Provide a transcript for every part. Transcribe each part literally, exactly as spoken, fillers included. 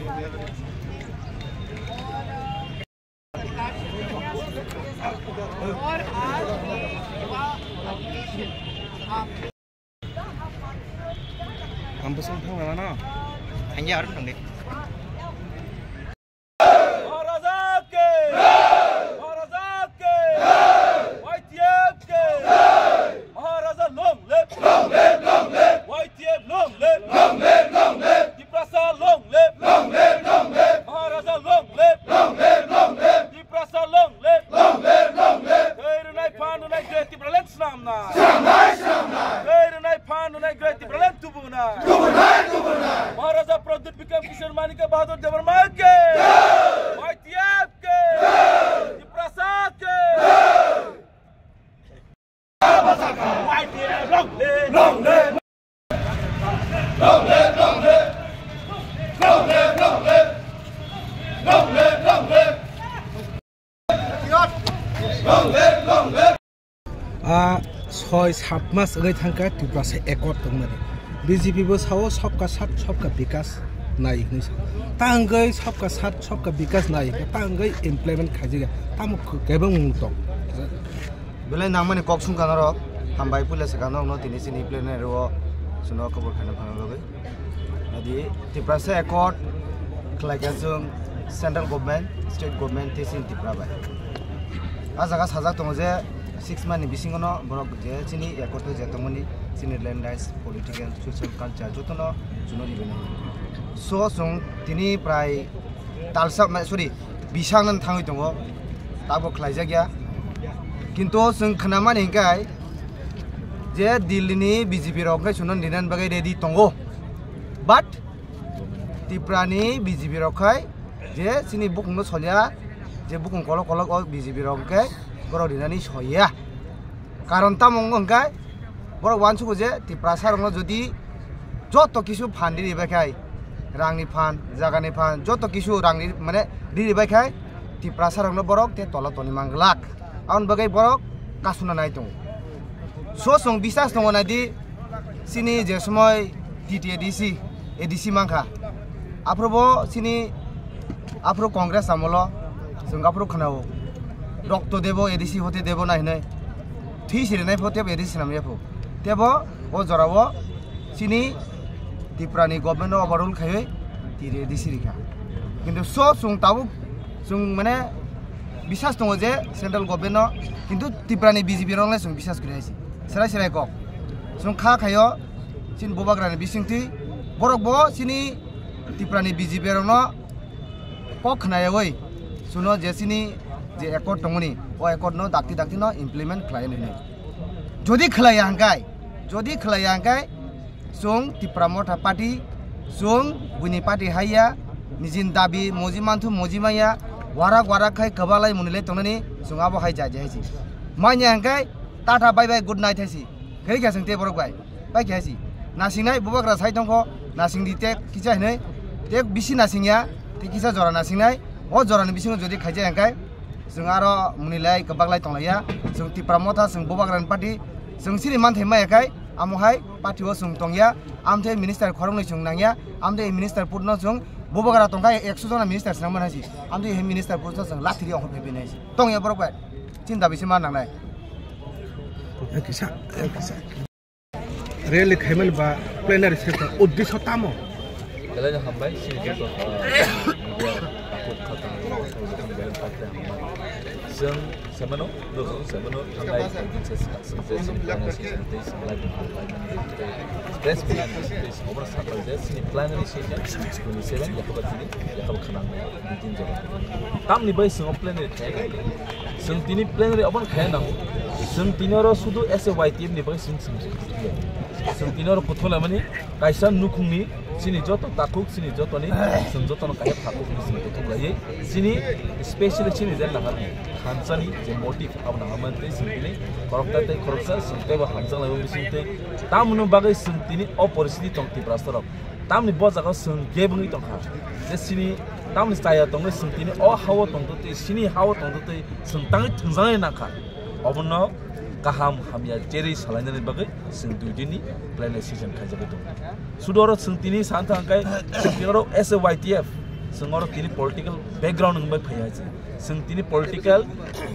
Ang bwswk thangla mano. Ang ya aro thangdi. Maharaja long live! Long live, long live! Y T F long live! Long live, long live! Tiprasa long live! Long live, long live! Maharaja long live! Long live, long live! Tiprasa long live! Long live, long live! Twi rwnai phan rwnai Great Tipraland swnamnai! Swnamnai, swnamnai! Twi rwnai phan rwnai Great Tipraland tubunai! Tubunai, tubunai! Maharaja Pradyut Bikram Kishore Manikya Bahadur Debbarma ke! Jai! Y T F ke! Jai! Tiprasa ke! Jai! A soi sat mas wngwi thangkha Tiprasa accord tongmani. B J P bo sao sabka sat sabka bikas nai hinwi sao. Ta wngwi sabka sat sabka bikas nai hinwi ta wngwi implement khaijak ya. Tamo kebeng mung tong. Belai nangmani kok sungkha norok, hambai puila swkang norokno tini chini plenary o chwngno khobor khaina phano bagwi. Adi Tiprasa Accord khlaikha chwng central government, state government tei chini Tripura bai. A jaga sajak tongo je six month ni bisingo no borok je chini accord o je tongmani chini land rights, political, social, culture jotono chwngno ribainai. So chwng tini prai talsa, ma-, sorry, bisang nang thangwi tongo, tabok khlaijak ya. Kintu chwng khnamani hwnkhe je Delhi ni B J P rok hwnkhe chwngno rinani bagwi ready tongo, but Tripura ni B J P rok khai je chini bukung no solya, je bukung kolok kolok o B J P rok hwnkhe borok rinani soiya. Karon tamo wngkha hwnkhe borok uansugo je Tiprasa rokno jodi joto kisu phan riri bai khai, rangni phan, jagani phan, joto kisu rangni mane riri bai khai Tiprasa rokno borok te tola toni manglak. Aboni bagwi borok kasuna nai tongo. So chwng bisas tongo nai di chini je somoi T T A D C, A D C mankha. Aphuru bo chini aphuru Congress amolo chwng aphuru khwnao. Rokto debo A D C hote debo nai hinwi. Thwi sirinai pho tebo A D C swnam ya pho. Tebo o jorao chini Tripura ni government no overrule khaiwi T T A D C rikha. Kintu so chwng tabuk chwng mane bisas tongo je central government no, kintu Tripura ni B J P rok le chwng bisas kwrwi hai se. Serai serai kok. Chwng kha khaio chini bubagra ni bisingtwi borok bo chini Tripura ni B J P rok no kok khnayawi chwngno je chini je accord tongmani, o accord no dakti dakti no implement khlai nini. Jodi khlaiya hwnkhe, jodi khlaiya hwnkhe, chwng Tipra Motha Party, chwng buini party haiya, nijini dabi moji manthu moji maya, warak warak khai kwbalai munilai tongnani chwng abo hai jai jai hai si. Manya hwnkhe tata bye bye good night hai si. Khe khe chwng tei borok bai. Bai khe hai si. Nasingnai bubagra sai tongkho, nasing di tek kisa hinwi, tek bisi nasingya, tek kisa jora nasingnai, o jorani bisingo jodi khaijak hwnkhe, chwng aro mwnwi lai kwbak lai tonglaiya, chwng Tipra Motha, chwng bubagrani party, chwng chini manthai maya khai, amo hai party o chwng tongya, amthe minister khoroknwi chwng nangya, amthe minister putno chwng bubagra tongkha ekso jona minister swnam mani hai si, amthe hai minister putno chwng lathiri ongkhor phaiphai nai si, tongya borok bai, chini dabi se ma nangnai. Kisa, kisa. Rally khaimani ba plenary session uddesho tamo? Belai no hambai, chini joto, ah, media takhuk khatang, belai hambai. Chwng semano, chwng semano, thangnai, din se swkang, chwng je chini plenary session tei chwng live press meet tei chwng obono sakha je chini plenary session twenty seven, yakhaba tini, yakhaba khanang, din joto. Tamni bai chwng plenary khainai. Chwng tini plenary obono khaina nango. Chwng tini oro sudu as a Y T F ni bagwi chwng, chwng, chwng tini oro kuthumlaimani kaisa nukhungni chini joto takhuk chini jotoni chwng jotono kaisa takhuk hwnwi chwng kuthumlaiwi chini specially chini je nahar thansani je motive abo naharmani tei chwng tini khoroksa tei khoroksa chwng teibo hamjaknaimani bisingtwi tamoni bagwi chwng tini o poristiti tong Tiprasarok. Tamni bo jaga chwng gap wngwi tongkha. Je chini tamni chaya tongwi chwng tini o hao tongtwi tei chini hao tongtwi tei chwng tangwi thwngjaknai nangkha. Obono kaham hamya cherwi salainani bagwi chwng dui dinni plenary session khaijagwi tongo. Sudu oro chwng tini san thang khe chwng tini oro as a Y T F Chwng oro tini political background wngwi phai hai se. Chwng tini political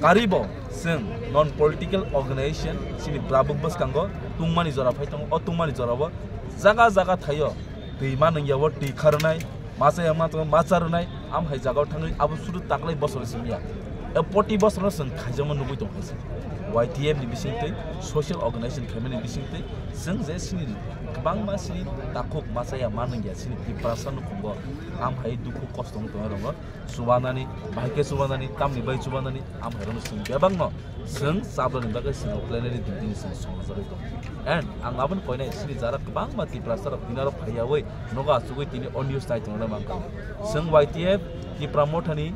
karibo, chwng non political organization chini brabuk bwskango tungmani jora phai tongo. O tungmani jorao jaga jaga thaio twi ma nungya o twi kharwnai, masa ya ma tongo masa rwnai, am hai jagao thangwi abo sudu taklai bosor simiya. E poti bosor no chwng khaijama nugwi tong hai se. Y T F ni bisingtwi, social organization khaimani bisingtwi, chwng je chini kwbangma chini takhuk masa ya ma nungya chini Tiprasa nukhungo am hai dukhu kosto wng tongwi rongo. Chubanani, bahai khe chubanani, tamni bai chubanani, am hai rokno chwng bebakno chwng chabrani bagwi chwng plenary duty ni chwng songjagwi tongo. And ang abono koinai chini jara kwbangma Tiprasa rok tini aro phaiyawi nogo achugwi tini o news nai tongna mankha. Chwng Y T F Tipra Mothani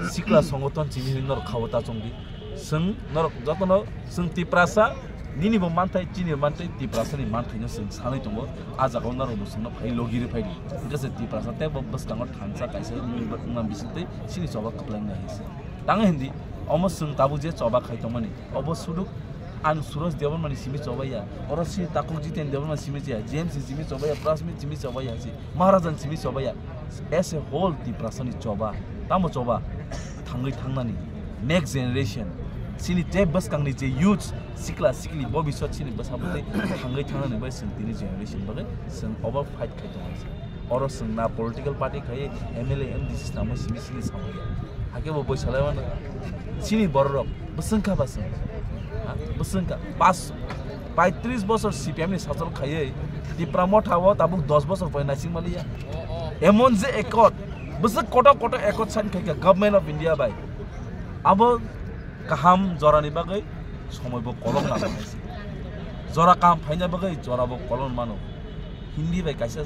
sikla songothon chini hinwi norok khao ta chongdi. Chwng norok jotono chwng Tiprasa, nini bo manthai, chini bo manthai, Tiprasa ni manthaino chwng sanwi tongo. A jagao norok bo chwngno phai logi rw phai di. Hwnkhe se Tiprasa tei bo bwskango thansa kaisa wngma bisingtwi chini choba kwplai wngya hai se. Tang hindi, omo chwng tabuk je choba khai tongmani, obo suduk ang Suraj Debbarmani simi chobaiya, oro si takhuk Jiten Debbarma simi chaya, James ni simi chobaiya, Prasmit simi chobaiya hai se. Maharajan simi chobaiya, as a whole Tiprasani choba, tamo choba, thangwi thangnani next generation, chini je bwskangni je youth, sikla sikli bobiswt chini bwsa bwtwi thangwi thangnani bai chwng tini generation bagwi chwng obo fight khai tongo. Oro chwng na political party khai M L A, M D C tamo simi chini samaya. Hakhe bo boi salai mano. Chini bororok bwswng kha ba chwng. Ha? Bwswng kha. Pas, paitris bosor C P M ni sasol khaiwi Tipra Motha o tabuk dos bosor pore naising maliya. Emon je accord, bwswk kotor kotor accord sign khaikha Government of India bai. Abo kaham jorani bagwi somoi bo kolok nang. Jora kaham phaina bagwi jora bo kolok mano. Hindi bai kaisa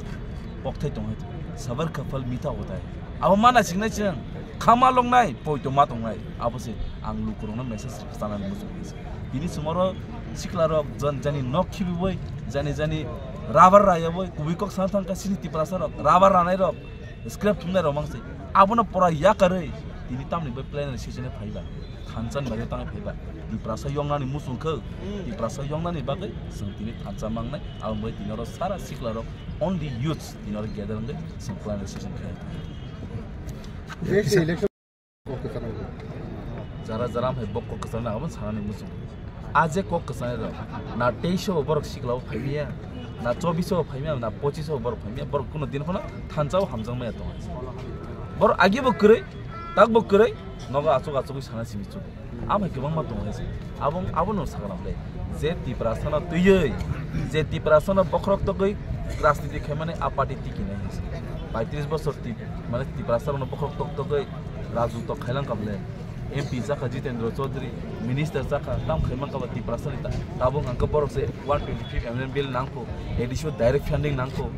kokthai tong hai, sabar ka phal mitha hota hai. Abo mana singnai chwng, khama longnai, poito ma tongnai. Abo se ang lukurokno message sanani muchung hai. Bini chwng oro siklarok jan-, jani nok khibiwi, jani jani rubber rayabwi, kubui kok sana thangkha chini Tiprasa rok, rubber ranai rok, scrap thumnai rok mangsi. Abono pora yakarwi, tini tamni bai plenary session e phaiba. Thansa ni bagwi tangwi phaiba. Tiprasa yongnani muchung khe, Tiprasa yongnani bagwi chwng tini thansa mangnai, abo bai tini oro sara siklarok, only youths tini oro gather wngwi chwng plenary session khe. Jara jara hai bok kok kwchangna abo sanani muchung. A je kok kwchanai rok, na teiso borok sikla o phaimiya, na chobiso phaimiya, na pochiso borok phaimiya, borok kuno din khona thansa o hamjakmaya tongo. Borok agi bo kwrwi, tak bo kwrwi, nogo achuk achugwi sana simi chuk. Amo hai kwbangma tongo hai se. Abo, abono sakha nang le. Je Tiprasano twiwi, je Tiprasano bokhorok togwi rajniti khaimani a party tiki nai hai se. Paitris bosor tip-, mane Tiprasarokno bokhorok tok togwi rajutwa khailang kha bole. M P chakha Jitendra Chaudhary, minister chakha, tam khaimang kha ba Tiprasani ta-, tabuk hwnkhe borok se one twenty fifth amendment bill nangkho, A D C o direct funding nangkho.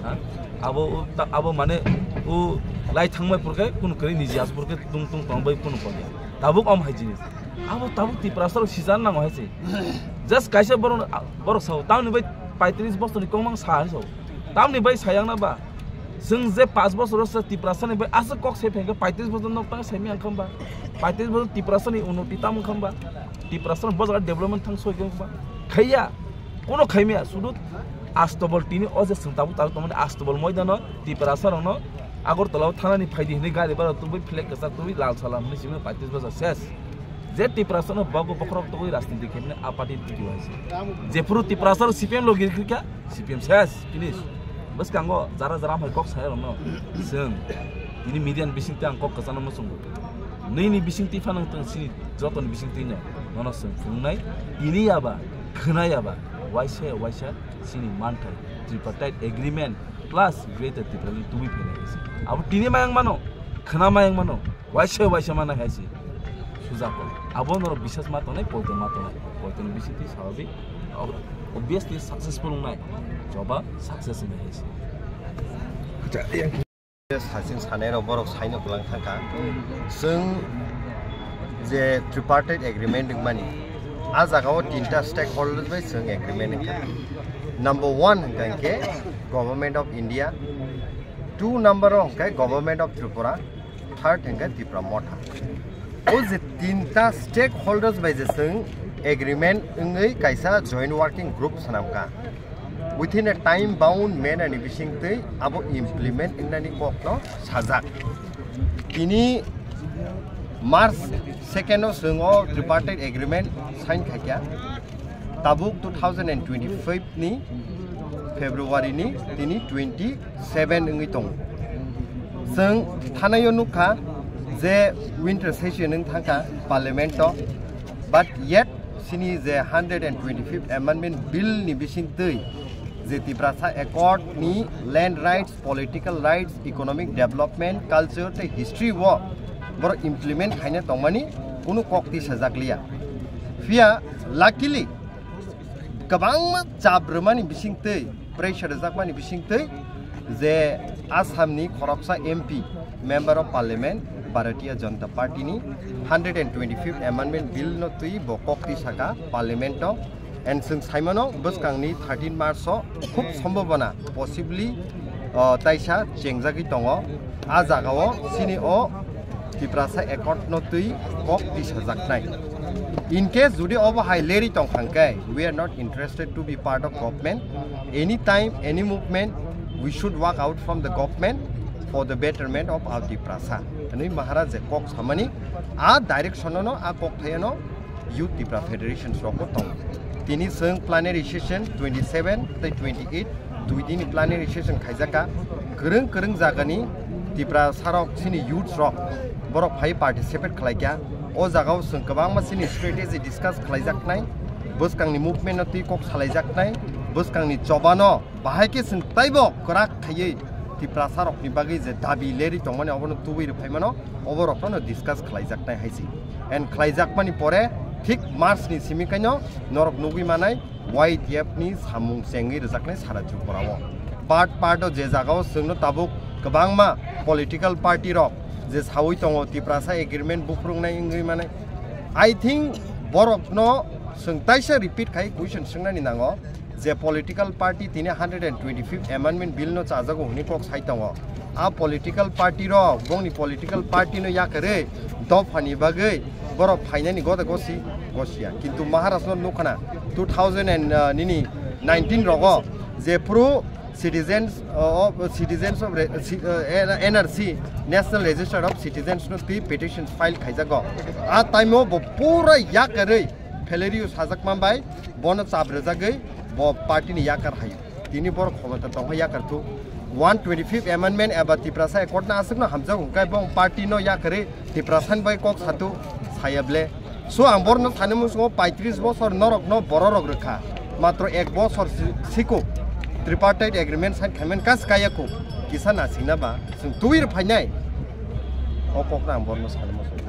Ha? Abo, ta-, abo mane o lai thangbai purkhe kunu kwrwi niji as purkhe tung tung tong bai kunu kok ya. Tabuk om hai jinis. Abo tabuk Tiprasa rok sijan nango hai se. Just kaisa borok, borok sao, tamni bai paitris bosorni kokmang sa hai sao. Tamni bai sayang na ba. Chwng je paanch bosor se Tiprasa ni bai aswk kok se phai khe paitris bosor nok tang sai mi ang khamba. Paitris bosor Tiprasa ni unoti tamo khamba. Tiprasa ni bojaga development thang soi khamba. Khaiya. Kono khaimaya, sudu astobol tini o je chwng tabuk tabuk tongmani astobol moidano Tiprasa rokno Agartala o thanani phaidi hinwi gari bara tubui flag kwchak tubui lal salam hinwi simi paitris bosor ses. Je Tiprasa no bogo bokhorok tugui rajniti khaimani a party tiki waise. Jephuru Tiprasa rok C P M logi rikha, C P M ses, finish. Bwskango jara jara hai kok saya rokno chwng tini media ni bisingtwi ang kok kwchangno muchungo. Nini bisingtwi phano tong sini jotoni bisingtwi no nono chwng phunuknai tini yaba khwnai yaba waisa waisa sini manthai tripartite agreement plus Greater Tipraland tubui phainai hai se. Abo tini mayang mano, khwna mayang mano, waisa waisa mana hai se. Suja kok. Abo norok bisas ma tongnai, poito ma tongnai. Poito ni bisingtwi sababi, ob-, obviously successful wngnai. Joba success wngnai hai se. Sachin sanai rok borok saino kwlang thangkha. Chwng je tripartite agreement wngmani, a jagao tinta stakeholders bai chwng agreement wngkha. Number one hwnkha hwnkhe Government of India, two number o hwnkhe Government of Tripura, third hwnkhe Tipra Motha. O je tinta stakeholders bai je chwng agreement wngwi kaisa joint working group swnamkha. Within a time bound manner ni bisingtwi abo implement wngnani kokno sajak. Tini March second o chwng o tripartite agreement sign khaikha. Tabuk two thousand and twenty-five ni February ni tini twenty-seven wngwi tongo. Chwng thanaio nukha je winter session wng thangkha parliament o, but yet sini je hundred and twenty-fifth amendment bill ni bisingtwi je Tiprasa Accord ni land rights, political rights, economic development, culture tei history o borok implement khaina tongmani kunu kok tisa jakliya. Phiya luckily kwbangma chap rwmani bisingtwi, pressure rwjakmani bisingtwi je Assam ni khoroksa M P, Member of Parliament, Bharatiya Janata Party ni hundred and twenty-fifth amendment bill no twi bo kok twi saka parliament o. And chwng saimano bwskangni thirteen March o khub sombhabona possibly, uh, taisa chengjagwi tongo. A jagao chini o Tiprasa Accord no twi kok tisajaknai. In case jodi obo hai leri tong hangkhe, we are not interested to be part of government. Anytime, any movement, we should walk out from the government for the betterment of our Tiprasa. Ani Maharaj je kok samani, a direction no, a kok thayano, Youth Tipra Federations rok bo tongo. Tini chwng plenary session twenty-seven tei twenty-eight, dui dini plenary session khaijaka. Kwrwng kwrwng jagani Tiprasa rok chini youths rok borok phai participate khlaikha. O jagao chwng kwbangma chini strategy discuss khlaijaknai, bwskangni movement no twi kok salaijaknai, bwskangni chobano bahai khe chwng taibo kwrak khaiwi Tiprasa rokni bagwi je dabi leri tongmani obono tubui rwphaimano, obo rokno discuss khlaijaknai hai se. And khlaijakmani pore thik March ni simi kaino norok nugwi manai Y T F ni samung chengwi rwjaknai sara Tripura o. Part part o je jagao chwngno tabuk kwbangma political party rok je sawi tongo Tiprasa agreement buphurungnai wngwi manai. I think borokno chwng taisa repeat khai question swngnani nango. Je political party tini hundred and twenty-fifth amendment bill no chajago hwnwi kok sai tongo. A political party rok, bongni political party no yakarwi dophani bagwi borok phainani goda gosi gosiya. Kintu Maharaj no nukhana two thousand and, uh, nini nineteen rogo je phuru citizens, uh, of, citizens of re-, ci-, uh, N R C, National Register of Citizens no twi petitions file khaijago. A time o bo pura yakarwi Valerio sajak manbai bono chap rwjagwi bo party ni yakar hai. Tini borok khomota tongkha yakar thu. One twenty-fifth amendment eba Tiprasa Accord no aswkno hamjak hwnkhe bo party no yakarwi Tiprasa ni bai kok satu saya ble. So ang borno sani musungo paitris bosor norok no bororok rwkha. Matro ek bosor si-, siko tripartite agreement sign khaiman kas kaya ko kisa nasingna ba chwng tubui rw phainai. O kok no ang borno sani musungo.